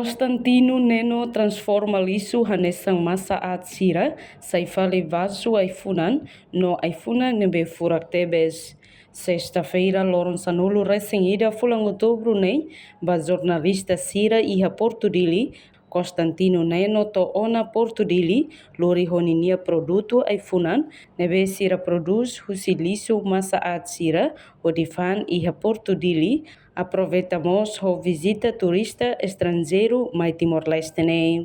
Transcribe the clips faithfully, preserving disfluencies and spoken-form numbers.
Constantino Neno transforma lixu hanesan masa aat sira, sai fali vazu ai-funan, no ai-funan ne'ebé furak tebes. Sesta-feira, loron sanulu-resin-ida fulan Outubru ne'e, ba jornalista sira iha Portu Dili, Constantino Neno to'o ona Portu Dili, lori ho ninia produtu ai-funan ne'ebé sira prodús husi lixu masa aat sira, hodi fa'an iha Portu Dili, aproveita mós ho vizita turista estranjeiru mai Timor-Leste ne'e.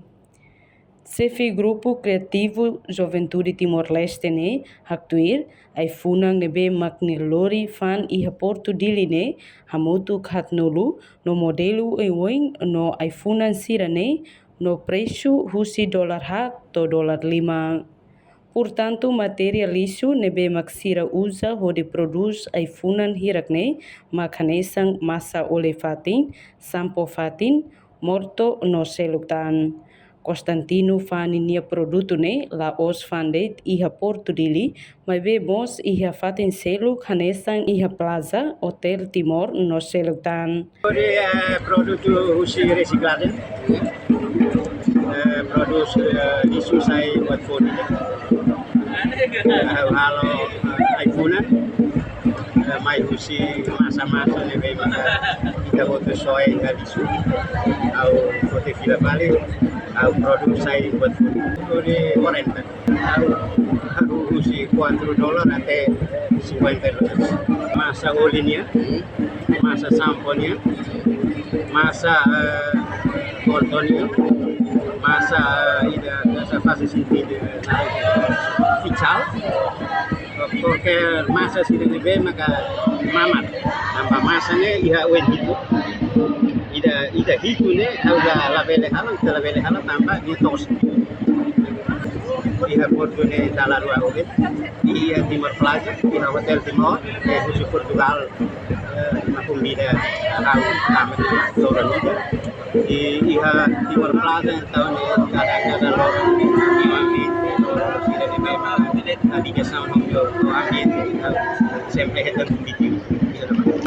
Xefe Grupu Kreativu Juventude Timor-Leste ne'e haktuir, ai-funan ne'ebé mak nia lori fa'an iha Portu Dili ne'e hamutuk haatnulu, no modelu oioin no ai-funan sira-ne'e, no presu husi dolar haat to'o dolar lima. Portantu, matéria lixu ne'ebé mak sira uza hodi prodús ai-funan hirak-ne'e mak hanesan masa ole fatin, sampo fatin, morto no seluk tan. Constantino fa'an ninia produtu ne'e la'ós fa'an de'it iha Portu Dili, maibé mós iha fatin seluk hanesan iha plaza, Hotel Timor no seluk tan. Hodi, eh, produtu husi resiklajen. Eh, prodús, eh, lixu sai buat foti. Eh, halo, eh, ai-funan. Eh, mai husi masa-masa ne'ebé maka ita hotu soe iha lixu. Ha'u foti fila fali, ha'u prodús sai buat foti. Hodi oren. Ha'u, ha'u husi quatro dólar até cinquenta dólares. Masa ole nian, masa sampo nian, masa, eh, morto nian, masa, eh, ida, ida-ne'e fase sentidu, eh, fiscal. Kualkér masa sira ne'ebé maka mamat. Tanba masa ne'e iha oin hitu. Ida, ida hitu ne'e, ha'u la, labele halo, ita labele halo, tanba nia toos. Iha Portu ne'e dala rua oke. Iha Timor Plaza, iha Hotel Timor, eh, husi Portugal, eh, mak konvida ha'u tama iha loron ida. I, iha Timor Plaza, entaun, eh, kada, kada loron, iha ambiente, loron sira ne'ebé mak ligasaun ho ambiente, entaun, sempre hetan kompetitivu.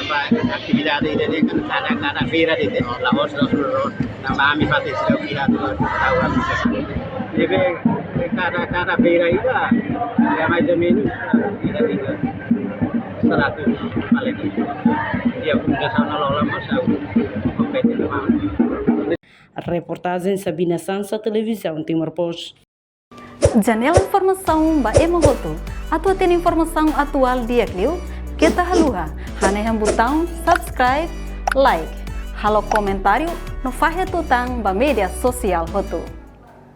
Ba atividade ida-ne'e kan kada, kada feira de'it, la'ós, la'ós, la'ós. Tanba ami fatin sira feira tu, tahu ami sira. Ne'ebé kada, kada feira ida, ya mais ou menos, ida, ida, seratus maleta. Ya, fundasaun loloos mós ha'u kompete no ami. Reportajen Sabina Sansa, Televizaun Timor Post. Janela informasaun ba ema hotu. Atu hatene informasaun atuál di'ak liu, keta haluha hanehan butaun subscribe, like, halo komentáriu no fahe tutan ba média sosiál hotu.